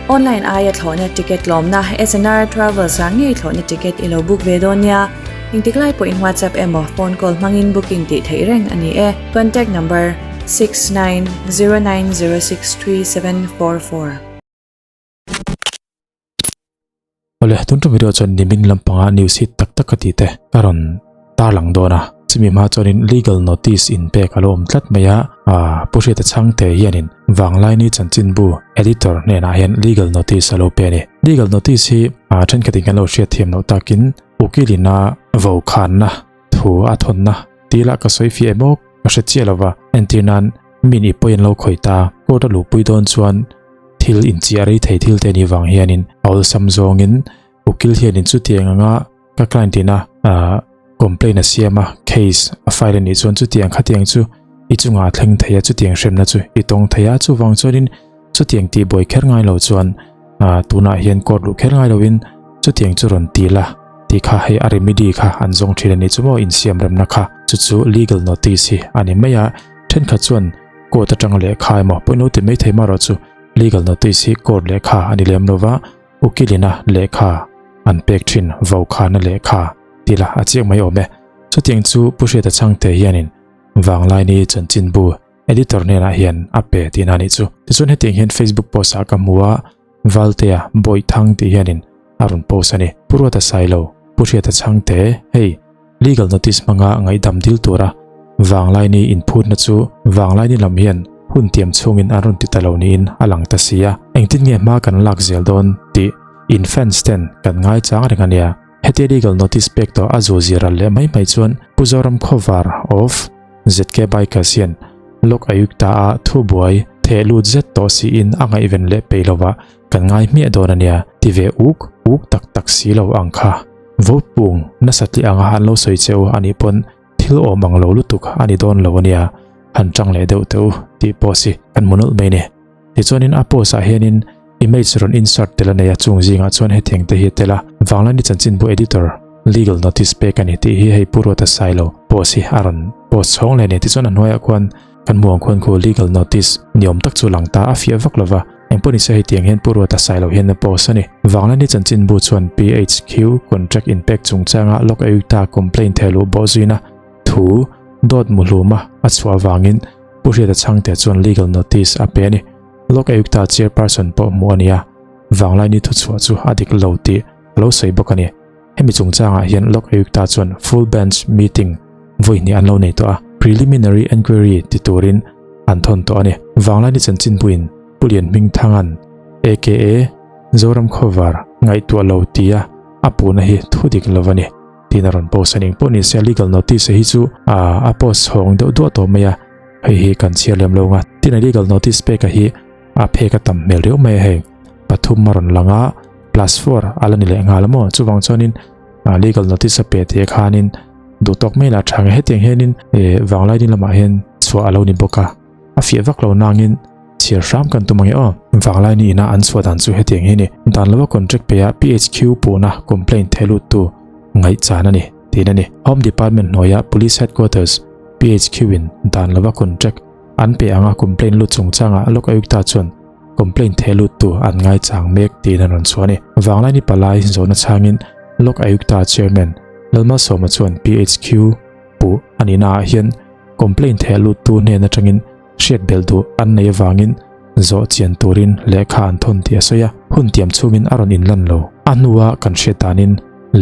Online aia thlawhna ticket tlawmna SNR Travels ah ngei thlawhna ticket i lo book ve dawn nia. Engtik lai pawhin WhatsApp emaw phone call hmangin booking tih theih reng a ni e. Contact number, 6909063744. Awle, tun tum video chuan nimin lampanga news hit tak tak ka tih te ka rawn tarlang dawn a. Chumi hma chuanin legal notice in pek a lo awm tlat mai a, ah Pu Hriata Chhangte hianin Vanglaini chanchinbu editor hnenah hian legal notice a lo pe a ni. Legal notice hi ah thenkhatin kan lo hriat thiam loh takin ukilina vokhanna thu a thawnna tih lah ka sawi fiah emaw ka hre chiah lova, entir nan min i pawi an lo khawih ta, court a luhpui dawn chuan thil inchiah rei thei thil te anih vang hianin a awlsam zawngin ukil hianin chutiang anga ka client ina ah complaint a siam a, case a file anih chuan chutiang khatiang chu i chungah a thleng thei a, chutiang hremna chu i tawng thei a, chuvang chuanin chutiang tih buai kher ngai lo chuan ah tunah hian court luh kher ngai loin chutiang chu rawn ti la tih kha hei a remedy kha an zawng thin a nih chu maw insiamremna kha chu chu legal notice hi a ni mai a, thenkhat chuan court atanga lehkha emaw pawhin lo ti mai thei marawh chu legal notice hi court lehkha a ni lem lova ukilina lehkha an pek thin vokhana lehkha tih lah a chiang mai awm e. Chutiang chu Pu Hriata Chhangte hianin Vanglaini chanchinbu editor hnenah hian a pe tihna a nih chu. Tichuan hetiang hian Facebook post ah ka hmu a, Valtea Bawihthang tih hianin a rawn post a ni. Pu Ruata Sailo, Pu Hriata Chhangte, hei legal notice hmanga ngaihdam dil tura Vanglaini inphutna chu Vanglaini lam hian hun tiam chhungin an rawn ti ta lo niin a lang ta si a. Engtin nge hma kan lak zel dawn tih in fans ten kan ngaichang reng a nia. Hetia legal notice pek tawh a zu zir ral leh mai mai chuan Pu Zoram Khawvar of ZK Bikers hian Lok Ayukta a thubuai theh lut zet tawh siin a ngaihven leh peih lova kan ngai hmiah dawn a nia ti ve uk uk tak tak si lo ang kha. Vote pung nasa tih anga an lo sawi che u a nih pawn thil awm ang lo lutuk a ni dawn lo a nia, han tang leh deuh teh u tih pawh si kan hmu nawlh mai ni. Tichuanin a post ah hianin image rawn insert tel a nei a, chung zingah chuan hetiang te hi a tel a, Vanglaini chanchinbu editor legal notice pek a ni tih hi hei Pu Ruata Sailo post hi a rawn post chhawng leh a ni. Tichuan a hnuaiah khuan kan hmuh ang khuan khu legal notice ni awm tak chu lang ta a fiah vak lova, engpawh nise hetiang hian Pu Ruata Sailo hian a post a ni. Vanglaini chanchinbu chuan PHQ contract inpek chungchanga Lok Ayukta complaint thehluh bawhzuina thu dawt muhluma a chhuah avangin Pu Hriata Chhangte chuan legal notice a pe a ni. Lok Ayukta chairperson pawh hmuh a ni a, Vanglaini thuchhuah chu a dik lo tih a lo sawi bawk a ni. Hemi chungchangah hian Lok Ayukta chuan full bench meeting vawi hnih an lo nei tawh a, preliminary enquiry ti turin an thawn tawh a ni. Vanglaini chanchinbuin Pu Lian Hmingthanga'n aka Zoram Khawvar ngaihtuah lo tia a puhna hi thu dik lo a ni. Tin a rawn post a ning pawh ni se legal notice hi chu a post chhawng deuh duah tawh mai a, hei hi kan chhiar lem lo ang a. Tin a legal notice pek a hi a phek a tam hmel riau mai a hei pathum a rawn lang a plus four a la ni leh nghal a maw chuvang chuanin legal notice a pe tih khanin duh tawk mai lah tha nge hetiang hianin vanglai ding lamah hian chhuah a lo ni bawk a a fiah vak lo nangin chhiar hram kan tum ang e aw. Vanglai ni ina an chhuah dan chu hetiang hi a ni. Dan lova contract pe a PHQ puhna complaint theh lut tu ngaihchan a ni tiin a ni. Home Department hnuaia Police Headquarters, PHQ in dan lova contract an pe anga complaint lut chungchanga Lok Ayukta chuan complaint theh lut tu an ngaichang mek tiin an rawn chhuah a ni. Vanglai ni palai zawhna chhangin Lok Ayukta Chairman Lalmalsawma chuan PHQ puh a nihna ah hian complaint theh lut tu hnen atangin hriat belh duh an nei avangin zawh chian turin lehkha an thawn tih a sawi a, hun tiam chhungin a rawn inlan lo. A hnua kan hriat danin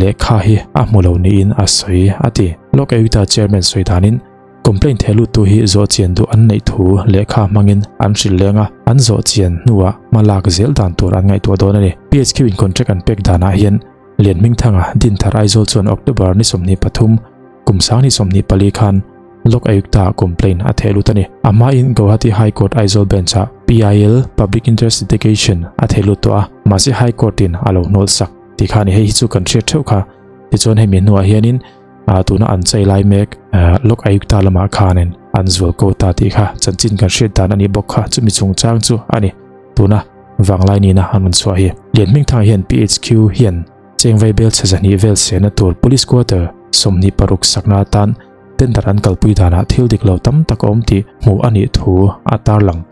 lehkha hi a hmu lo niin a sawi a ti. Lok Ayukta Chairman sawi danin complaint theh luttu hi zawh chian duh an neih thu lehkha hmangin an hrilh leng a, an zawh chian hnuah hma lak zel dan tur an ngaihtuah dawn a ni. PHQ in contract an pek danah hian Lianhmingthanga Dinthar Aizawl chuan October ni 23, kum 2024 khan Lok Ayukta complaint a theh lut a ni. A hmain Guwahati High Court Aizawl Bench-ah PIL, Public Interest Litigation, a theh lut tawh a, mahse High Court-in a lo hnawl sak tih kha a ni. Hei hi chu kan hriat theuh kha. Tichuan hemi hnuah hianin tuna an chei lai mek Lok Ayukta lamah khanin an zual ko ta tih kha chanchin kan hriat dan a nih bawk kha. Chumi chungchang chu a ni. Tuna vanglai nina an rawn chhuah hi. Lianhmingthanga hian PHQ hian Chengvei bel chhe zahnih vel sehna tur Police Quarter 26 sakna atan tender an kalpui danah thil dik lo tam tak a awm tih hmuh a nih thu a tarlang.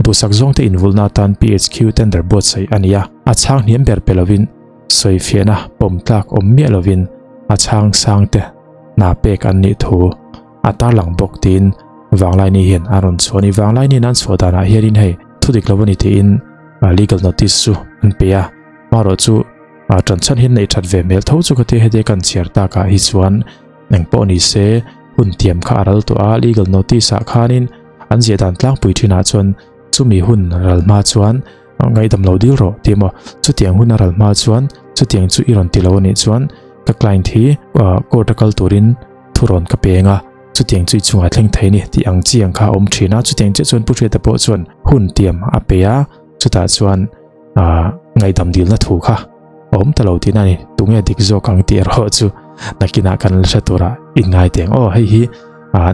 Duhsak zawngte invulna atan PHQ tender buatsaih a ni a, a chhang hniam ber pe lovin sawifiahna pawm tlak awm miah lovin a chhang sangte hna pek an nih thu a tarlang bawk tiin Vanglaini hian a rawn chhuah a ni. Vanglaini an chhuah danah hianin hei thu dik lo a ni tiin legal notice chu an pe a, amaherawh chu tan chhan hian neih that ve hmel tho chu ka tia heti kan chhiar takah hi chuan engpawh ni se hun tiam kha a ral tawh a, legal notice ah khanin an ziah dan tlangpui thinah chuan chumi hun ral hma chuan ngaihdam lo dil rawh tih emaw chutiang hun a ral hma chuan chutiang chu i rawn ti lo anih chuan ka client hi court a kal turin thu rawn ka peng a chutiang chu i chungah thleng thei ni tih ang chi ang kha a awm thin a chutiang chiah chuan Pu Hriata pawh chuan hun tiam a pe a chutah chuan ngaihdam dilna thu kha a awm ta lo tihna a ni tunge dik zawk ang tih erawh chu nakinah kan la hre tura inngai teng aw hei hi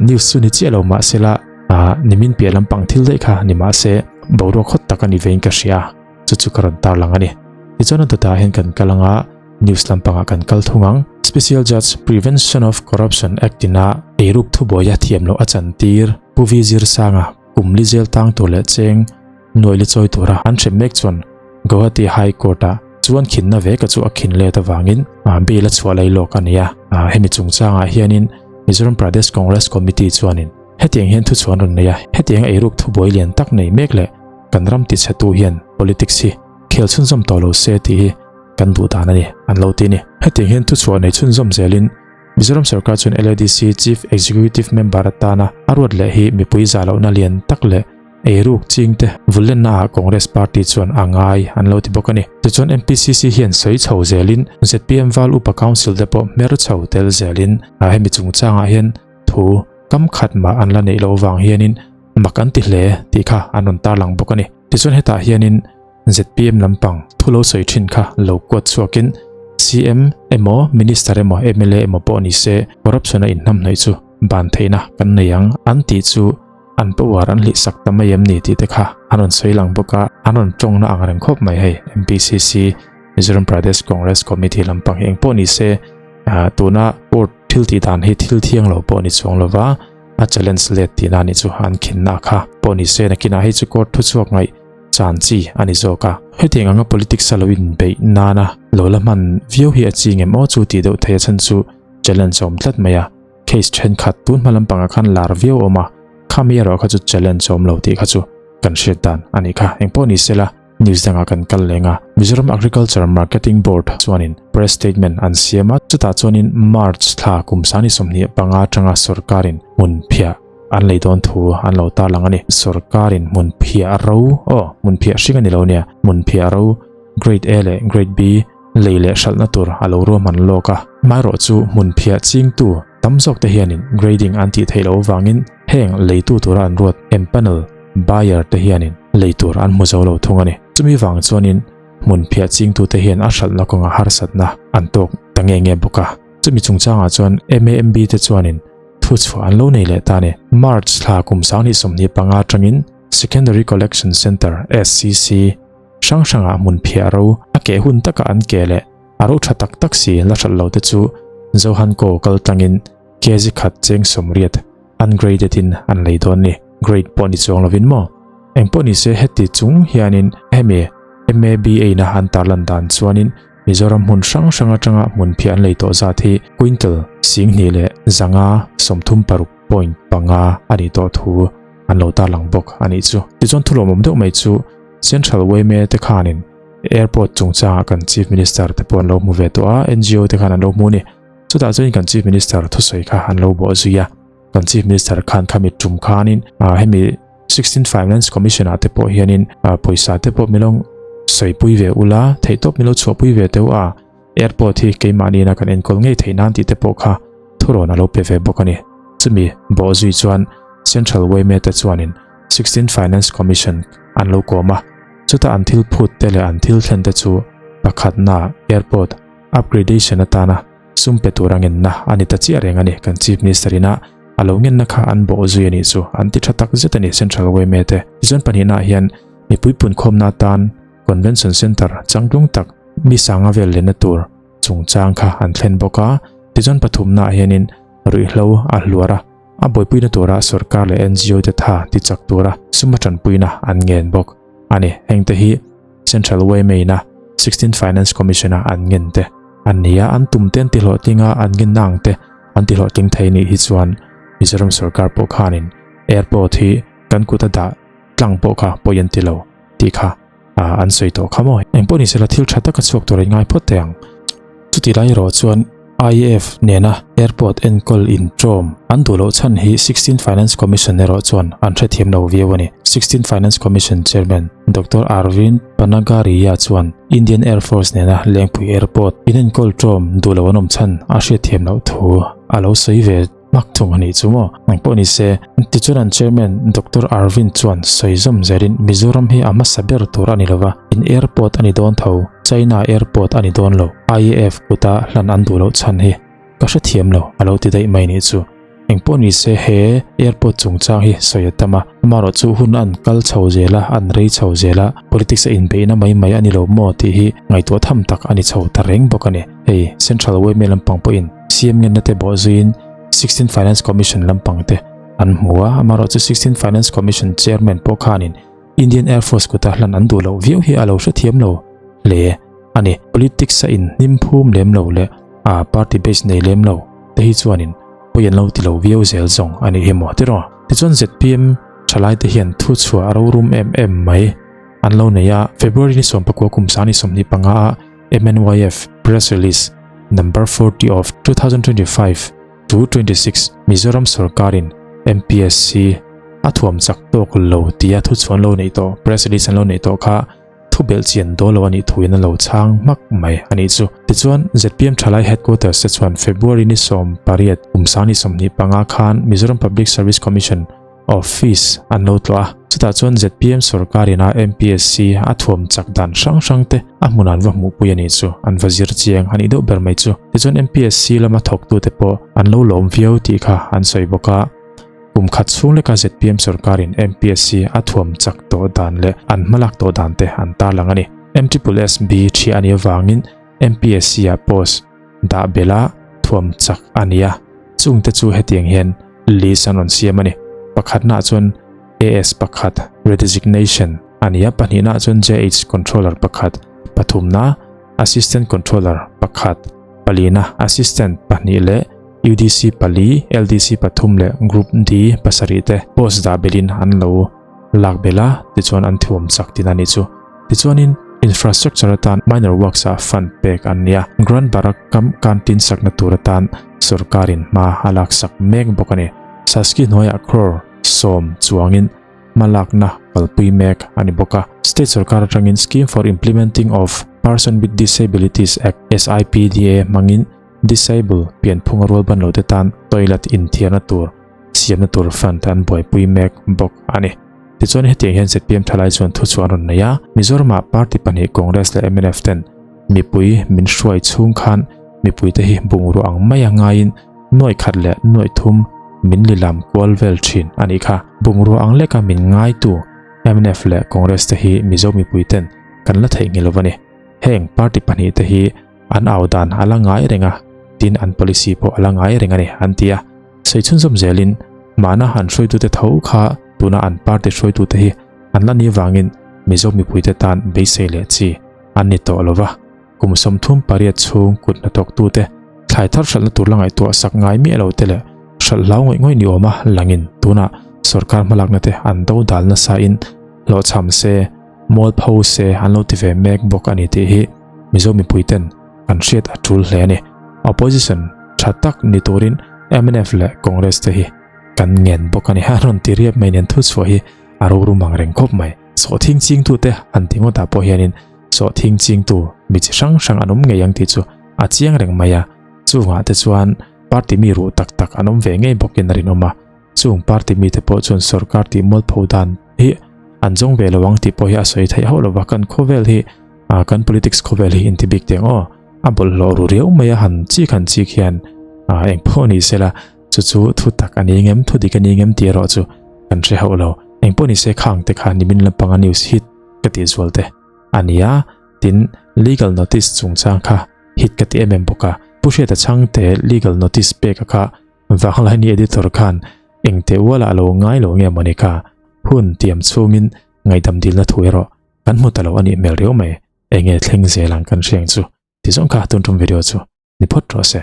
news chu ni chiah lo mahsela nimin piah lampang thil daih kha ni mahse boruak hawt tak a ni vein ka hria chu chu ka rawn tarlang a ni tichuan a dawtah hian kan kal anga news lampangah kan kal thung ang Special Judge Prevention of Corruption Act ina eiruk thubuaia thiam loh a chantir Pu V Zirsanga kum li zel tang tur leh cheng nuai li chawi tura an hrem mek chuan Guwahati High Court ah chuan khinna ve ka chu a khin let avangin bail a chhuah lai lawk a ni a. Hemi chungchangah hianin Mizoram Pradesh Congress Committee chuanin hetiang hian thuchhuan rawn nei a, hetiang eiruk thubuai lian tak nei mek leh kan ram tichhetu hian politics hi khel chhunzawm tawh lo se tih hi kan duh dan a ni, an lo ti a ni. Hetiang hian thuchhuah nei chhunzawm zelin Mizoram sorkar chuan LADC Chief Executive Member atana a ruat leh hi mipui zah lohna lian tak leh Eiruk chingte vullenna ah Congress party chuan a ngai an lo ti bawk a ni. Tichuan MPCC hian sawi chho zelin zpm Val Upa Council te pawh hmer chho tel zelin hemi chungchangah hian thu kam khat mah an la neih loh vang hianin mak an ti hle tih kha an rawn tarlang bawk a ni. Tichuan hetah hianin zpm lampang thu lo sawi thin kha lo kuat chhuakin CM emaw Minister emaw mla emaw pawh ni se corruption a inhnamhnawih chu ban theihna kan nei ang an tih chu An power an hlih sak ta mai em ni tih te kha an rawn sawi lang bawk a, an rawn tawngna ang reng khawp mai hei MPCC, Mizoram Pradesh Congress Committee lampang hi engpawh ni se tuna court thil tih dan hi thil thiang lo pawh ni chuang lova a challenge let tihna anih chu an khinna kha pawh ni se nakinah hei chu court thuchhuak ngaih chan chi a ni zawk a. Hetiang anga politics a lo inbeih nana lo la hman viau hi a ching em aw chu tih deuh theih a chhan chu challenge a awm tlat mai a. Case thenkhat tun hma lampangah khan lar viau awm a, khami erawh kha chu challenge awm lo tih kha chu kan hriat dan a nih kha. Engpawh ni sela, news dangah kan kal leng a, Mizoram Agriculture Marketing Board chuanin press statement an siam a, chutah chuanin March thla kum sani 25 atanga sorkarin hmun phiah an lei dawn thu an lo tarlang a ni. Sorkarin hmun phiah ro, aw, hmun phiah hring a ni lo nia, hmun phiah ro Grade A leh Grade B, Lei leh hralhna tur a lo ruahman lawk a, amaherawh chu hmun phiah chingtu tam zawk te hianin grading an tih theih loh avangin heng leitu tura an ruat empanel buyer te hianin lei tur an hmu zo lo thung a ni. Chumi vang chuanin hmun phiah chingtu te hian a hralhna kawnga harsatna an tawk ta nge nge bawk a. Chumi chungchangah chuan MAMB te chuanin thuchhuah an lo nei leh ta a ni. March thla kum 2025 atangin Secondary Collection Centre, SCC, Hrang hrangah hmun phiah ro a keh hun taka an keh leh a ro tha tak tak si la hralh lo te chu Zohan Ko kal tlangin kg khat cheng 80 ungraded in an lei dawn ni. Grade pawh ni chuang lovin maw? Eng pawh ni se heti chung hianin hemi MABA na an tarlan dan chuanin Mizoram hmun hrang hrang atanga hmun phiah an lei tawh zat hi quintal 2536.5 a nih tawh thu an lo tarlang bawk a nih chu. Tichuan thulawmawm deuh mai chu Central Yma te khanin Airport chungchangah kan Chief Minister te pawh an lo hmu ve tawh a, NGO te khan an lo hmu a ni. Chutah chuan kan Chief Minister thusawi kha an lo bawh zui a. Kan Chief Minister khan khami tum khanin hemi 16 Finance Commission ah te pawh hianin pawisa te pawh milo sawipui ve ula, theihtawp milo chhuahpui ve teuh a, Airport hi keimahni ina kan enkawl ngei theih nan tih te pawh kha thurawn a lo pe ve bawk a ni. Chumi bawh zui chuan Central Yma te chuanin 16 Finance Commission an lo kawm a, chuta an thil phut te leh an thil thlen te chu pakhatna airport upgradation atana sum pe tur a ngenna a ni ta chiah reng a ni. Kan Chief Minister ina a lo ngenna kha an bawh zui a nih chu an ti tha tak zet a ni Central yma te. Tichuan pahnihna ah hian mipui punkhawmna atan Convention Centre changtlung tak mi sanga vel lenna tur chungchang kha an thlen bawk a. Tichuan pathumna ah hianin ruihhlo a hluar a. A buaipuina tura sorkar leh NGO te tha tichak tura suma tanpuina an ngen bawk a ni. Hengte hi Central YMA-na 16th Finance Commission-a an ngen te an ni a, an tum te an tihlawhtling a, an ngenna ang te an tihlawhtling thei nih hi chuan Mizoram sorkar pawh khanin airport hi kan kut a dah tlang pawh kha pawi an ti lo tih kha an sawi tawh kha maw. Engpawh ni sela thil tha taka chhuak tur a ingai phawt teh ang. Chuti lai erawh chuan IAF nena airport enkawl intawm an duh loh chhan hi 16 Finance Commission erawh chuan an hrethiam lo viau a ni. 16 Finance Commission Chairman Doctor Arvind Panagariya chuan Indian Air Force nena Lengpui Airport inenkawl tawm duh loh an awm chhan a hriatthiam loh thu a lo sawi ve Hmak thung a nih chu maw? Eng pawh ni se, tichuan an chairman Doctor Arvind chuan sawi zawm zelin Mizoram hi a hmasa ber tur a ni lova, in airport a ni dawn tho, China airport a ni dawn lo, IAF kuta hlan an duh loh chhan hi ka hrethiam lo a lo ti daih mai nih chu. Eng pawh ni se he airport chungchang hi sawi a tam a, amaherawhchu hun an kal chho zel a, an rei chho zel a, politics a inbeihna mai mai a ni lo maw tih hi ngaihtuah tham tak a ni chho ta reng bawk a ni. Hei Central Yma lampang pawhin CM ngenna te bawh zuiin 16 Finance Commission lampang te an hmu a, amaherawhchu 16 Finance Commission Chairman pawh khanin Indian Air Force kuta hlan an duh loh viau hi a lo hrethiam lo hle a ni. Politics a in hnim phum lem lo leh a party base nei lem lo te hi chuanin pawi an lo ti lo viau zel zawng a nih hi maw tiraw? Tichuan zpm thalai te hian thuchhuah a rorum em em mai an lo nei a, February ni 19 kum 2025 ah MNYF Press Release Number 40 of 2025 to 26 Mizoram sorkarin MPSC a thuam chak tawk lo tia thuchhuan lo neih tawh press release an lo neih tawh kha thu belh chian dawl lo a nih thuin a lo chhang hmak mai a nih chu. Tichuan, zpm Thalai Headquarters te chuan February ni 18 kum 2025 khan Mizoram Public Service Commission Office an lo tlawh a, chutah chuan zpm sorkarin a MPSC a thuam chak dan hrang hrang te a hmunah an va hmuhpui a nih chu, an va zir chiang a nih deuh ber mai chu. Tichuan MPSC lama thawktute pawh an lo lawm viau tih kha an sawi bawk a, kum khat chhung leka zpm sorkarin MPSC a thuam chak tawh dan leh an hmalak tawh dan te an tarlang a ni. MSSB thiah a nih avangin MPSC ah post dah belh a thuam chak a ni a, chungte chu hetiang hian list an rawn siam a ni. Pakhatnaah chuan AS pakhat redesignation a ni a, pahnihnaah chuan JH controller pakhat, pathumna Assistant Controller pakhat, palina Assistant pahnih leh UDC pali, LDC pathum leh Group D pasarih te post dah belhin an lo lak belh a, tichuan an thuam chak tin a nih chu. Tichuanin infrastructure atan minor works ah fund pek an ni a, Grand Barak kam canteen sakna tur atan sorkarin hma a laksak mek bawk a ni. Saski hnuaiah crore sawm chuangin hma lakna kalpui mek a ni bawk a. State sorkar atangin Scheme for Implementing of Person with Disabilities Act, SIPDA, hmangin disable pianphunga rualban lote tan toilet inthiarna tur siamna tur fund an buaipui mek bawk a ni. Tichuan hetiang hian zpm thalai chuan thuchhuah an rawn nei a, Mizoramah party pahnih Congress leh mnf ten mipui min hruai chhung khan mipuite hi bungrua ang mai a ngaiin nuaih khat leh nuaih thum min lilam kual vel thin a nih kha. Bungrua ang leka min ngaitu mnf leh Congress te hi Mizo mipui ten kan la theihnghilh lo a ni. Heng party pahnih te hi an au dan a la ngai reng a, tin an policy pawh a la ngai reng a ni an ti a. Sawi chhunzawm zelin mahna an hruaitute tho kha tuna an party hruaitute hi an la ni vangin Mizo mipuite tan beisei leh chi an ni tawh lova. Kum 38 chhung kut hnathawktute thlai thar hralhna tur la ngaihtuah sak ngai miah lo te leh hralh hlau ngawih ngawih ni awma langin tunah sorkar hmalakna te an do dal nasain hlawhchham se, mualpho se an lo ti ve mek bawk a ni tih hi Mizo mipuiten kan hriat a tul hle a ni. Opposition tha tak ni turin mnf leh Congress te hi kan ngen bawk a ni. A rawn ti riap mai nen thuchhuah hi a rorum ang reng khawp mai. Sawhthing chingtute han ti ngawtah pawh hianin sawhthing chingtu mi chi hrang hrang an awm ngei ang tih chu a chiang reng mai a. Chungah te chuan party mi ruh tak tak an awm ve ngei bawkin a rinawm a. Chung party mite pawh chuan sorkar tih mualpho dan hi an zawng ve lo ang tih pawh hi a sawi theih hauh lova kan khawvel hi kan politics khawvel hi inti bik teng aw a bawlhhlawh ru riau mai a han chik han chik hian eng pawh ni sela chu chu thu tak a ni ngem thu dik a ni ngem tih erawh chu kan hre hauh lo eng pawh ni se khang te kha nimin lampanga news hit ka tih zual te a ni a tin legal notice chungchang kha hit ka ti em em bawk a Pu Hriata Chhangte legal notice pek a kha Vanglaini editor khan Engte ualah lo ngai lo nge mawni kha hun tiam chhungin ngaihdam dilna thu erawh kan hmu ta lo a nih hmel riau mai. Enge thleng zel ang kan hriang chu ti zawng kha tun tum video chu ni phawt rawh se.